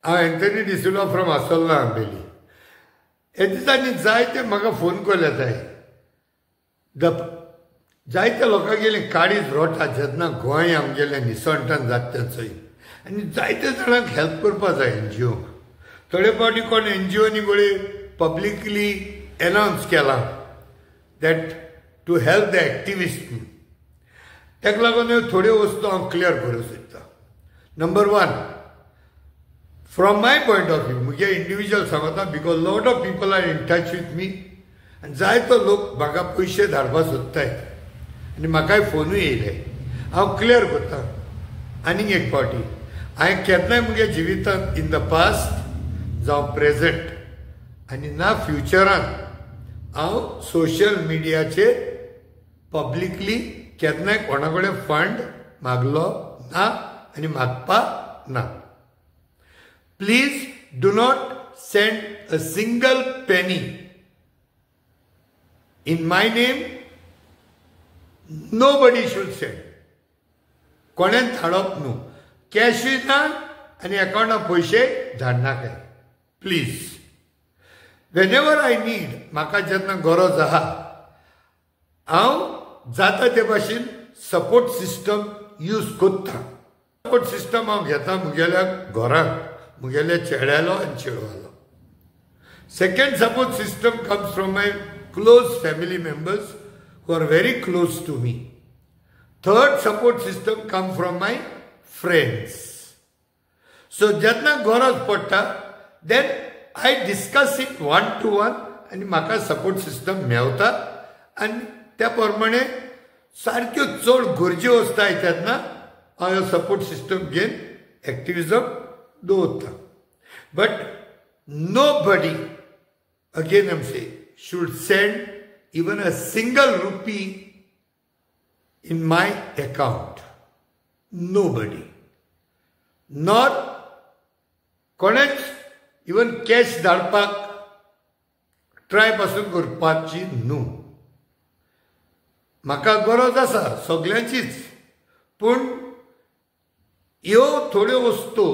हांव Anthony D'Silva from आसोल्ला Ambelim. हे दिसांनी जायते म्हाका फोन कॉल येताय. जायत्या लोकांगेले काळीज रोटा जेन्ना गोंय आमगेलें निसणटान जाता तें आनी जायते जाणांक हेल्प करपा जाय एनजीओंक. थोडे फावटी कोण एनजीओनी गोळे पब्लिकली एनावन्स केलां that to help the activist. ताका लागून ह्यो थोड्यो वस्तू हांव क्लियर करूंक सोदतां. Number one, from my point of view, मुगे इंडिविज्युअल सांगता because lot of people are in touch with me आनी जायतो लोक म्हाका पयशे धाडपाक सोदताय आनी म्हाकाय फोनूय येयले. हांव क्लियर करता आनीक एक फावटी, हांवें केन्नाय मुगे जिवितांत इन the past जावं प्रेजंट आनी ना फ्युचरांत हांव सोशल मिडियाचेर पब्लिकली केन्नाय कोणा कडेन फंड मागलो ना आनी मागपाक ना. Please do not send a single penny in my name. Nobody should send. कोणेन धाडप न्हू, कॅशूय ना आनी अकावंटाक पयशे धाडनाकाय please. Whenever I need, म्हाका जेन्ना गरज आहा हांव जाता ते भाशेन सपोर्ट सिस्टम यूज करता. सपोर्ट सिस्टम हांव घेता म्हगेल्या घरांत, म्हगेल्या चेड्यालो आनी चेडवालो. Second support system comes from my close family members who are very close to me. Third support system come from my friends. So जेन्ना गरज पडटा then I discuss it one to one आनी म्हाका सपोर्ट सिस्टम मेवता आनी त्या प्रमाणे सारक्यो चड गरज्यो वस्ताय तेन्ना हांव ह्यो सपोर्ट सिस्टम घेवन एक्टिविजम दवरता. But nobody, again am say, should send even a single rupee in my account. Nobody. Nor कोणेच इवन कॅश धाडपाक ट्राय पासून करपाची न्हू. म्हाका गरज आसा सगल्यांचीच, पूण ह्यो थोड्यो वस्तू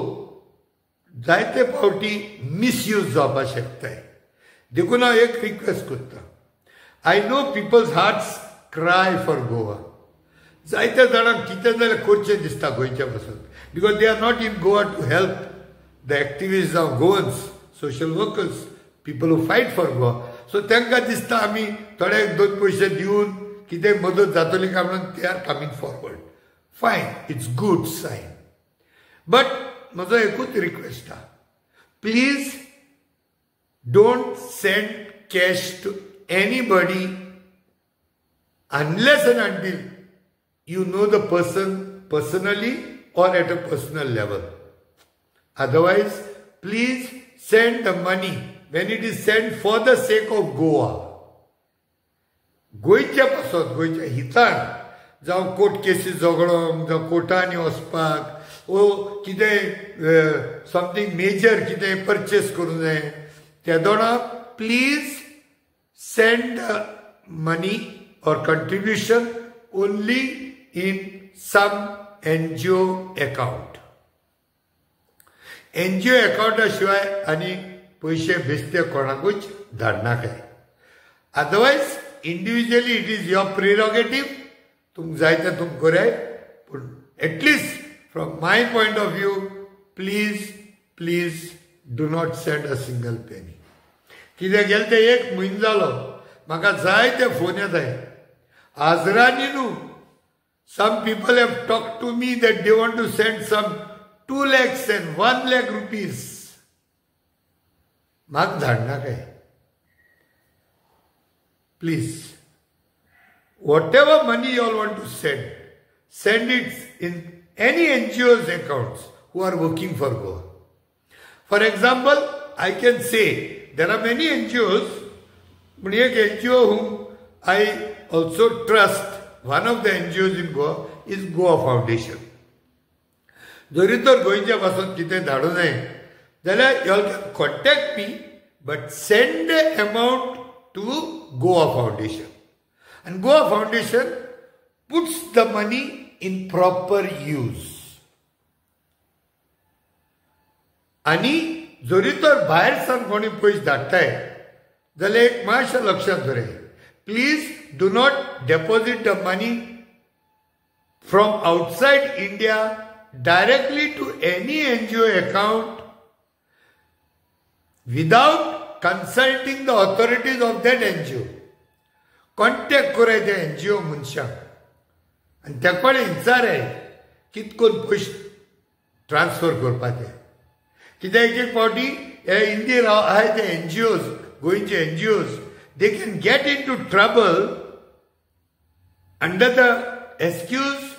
जायते फावटी मिसयूज जावपाक शकताय. देखून हांव एक रिक्वेस्ट करता. I know people's hearts cry for Goa. जायत्या जाणांक कितें जाल्यार करचें दिसता गोंयच्या पासून, because they are not in Goa to help the activist जावं Goans, social workers, people who fight for Goa. So तांकां दिसता आमी थोडे दोन पयशे दिवन कितें मदत जातली काय म्हणून they are coming forward. Fine, it's good sign. But म्हजो एकूच रिक्वेस्ट आहा, please don't send cash to anybody unless and until you know the person personally or at a personal level. Otherwise, please send the money when it is sent for the sake of Goa. गोंयच्या पासत, गोंयच्या हितान, जावं court केसी झगडोंक, जावं कोर्टांनी वचपाक, वो कितें something major कितें परचेस करूंक जाय तेदोणा please send money or contribution only in some NGO account. NGO अकाउंटा शिवाय आनी पयशे बेश्टे कोणाकूच धाडनाकाय. Otherwise individually it is your prerogative, तुमकां जाय तें तुमकां कराय, पूण at least from my point of view please please do not send a single penny. कित्याक गेले ते एक म्हयनो जालो म्हाका जायते फोन येताय आजरांनी न्हू. Some people have talk to me that they want to send some 2 lakhs and 1 lakh rupees. म्हाका धाडनाकाय please. Whatever money you all want to send, send it in any NGO's accounts who are working for Goa. For example, I can say there are many NGOs, but एक NGO whom I also trust, one of the NGOs in Goa is Goa Foundation. जरी तर गोंयच्या पासून कितें धाडूं नये जाल्यार you all can contact me, but send the amount to Goa Foundation. And Goa Foundation puts the money in proper use. आनी जरी तर भायर सावन कोणी पयशे धाडटाय जाल्यार एक मातशें लक्षांत दवराय, please do not deposit the money from outside India directly to any NGO account without consulting the authorities of that NGO. Contact कराय त्या एनजीओ मनशांक आनी त्या कडेन विचाराय कितकोन पयशे ट्रान्सफर करपाचे. कित्याक एक एक फावटी हे इंडिये आहाय ते एनजीओज, गोंयचे NGOs, they can get into trouble under the excuse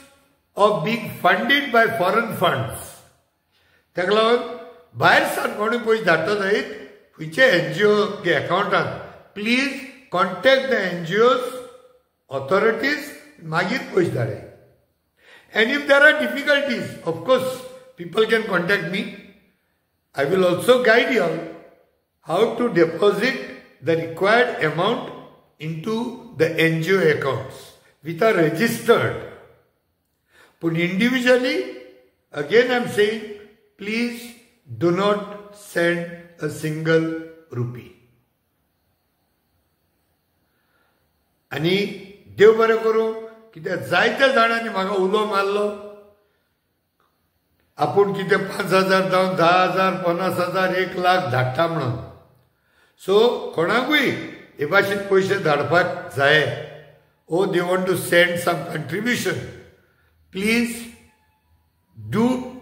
of being funded by foreign funds. ताका लागून भायर सावन कोणूय पयशे धाडटा जायत खंयचे NGO अकावंटान, please contact the NGOs authorities, मागीर पयशे धाडाय. And if there are difficulties, of course people can contact me. I will also guide you all how to deposit the required amount into the NGO accounts which are registered. But individually, again I am saying, please do not send a single rupee. आनी देव बरें करूं, कित्याक जायत्या जाणांनी म्हाका उलो मारलो, आपूण कितें 5,000 जावं 10,000 50,000 1 लाख धाडटा म्हणून. सो कोणाकूय हे भाशेन पयशे धाडपाक जाय, oh they want to send some contribution, please do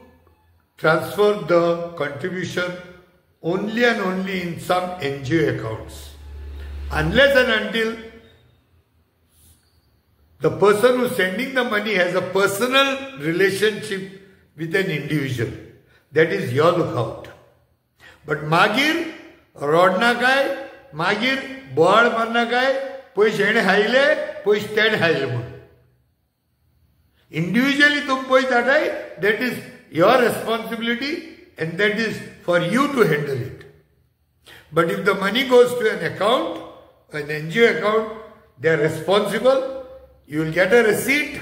transfer the contribution only and only in some NGO accounts, unless and until the person who sending the money has a personal relationship with an individual. That is your lookout. But मागीर रोडनाकाय, मागीर बोवाळ मारनाकाय, पयशे हेणें हायले पयशे तेणें हायले म्हूण. Individually तुमी पयशे धाडाय, that is your responsibility and that is for you to handle it. But if the money goes to an account, an NGO account, they are responsible. You will get a receipt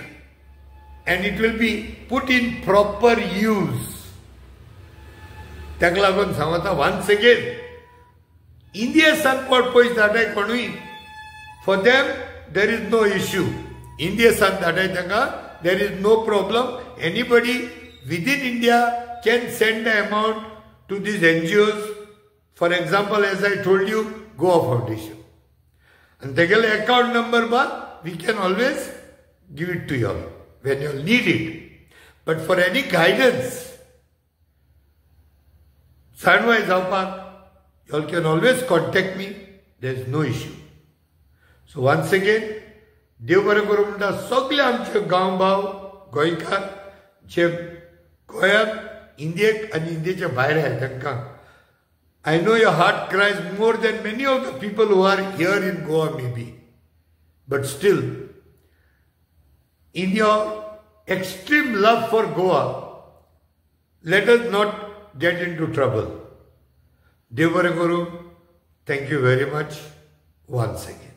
and it will be put in proper use. ताका लागून सांगता once again, India सान कोण पयशे धाडाय कोणूय, for them there is no issue. India सान धाडाय तांकां there is no problem. Anybody within India can send the amount to these NGOs. For example, as I told you, Goa Foundation. आनी तेगेले account number बा we can always give it to you all when you need it. But for any guidance, जाणवाय जावपाक, you all can always contact me. There is no issue. So once again, देव बरें करूं म्हणटा सगळे आमचे गांव भाव गोंयकार जे गोंयांत, इंडियेक आनी इंडियेच्या भायर आहाय तांकां, I know your heart cries more than many of the people who are here in Goa maybe. But still, in your extreme love for Goa, let us not get into trouble. देव बरें करूं. Thank you very much once again.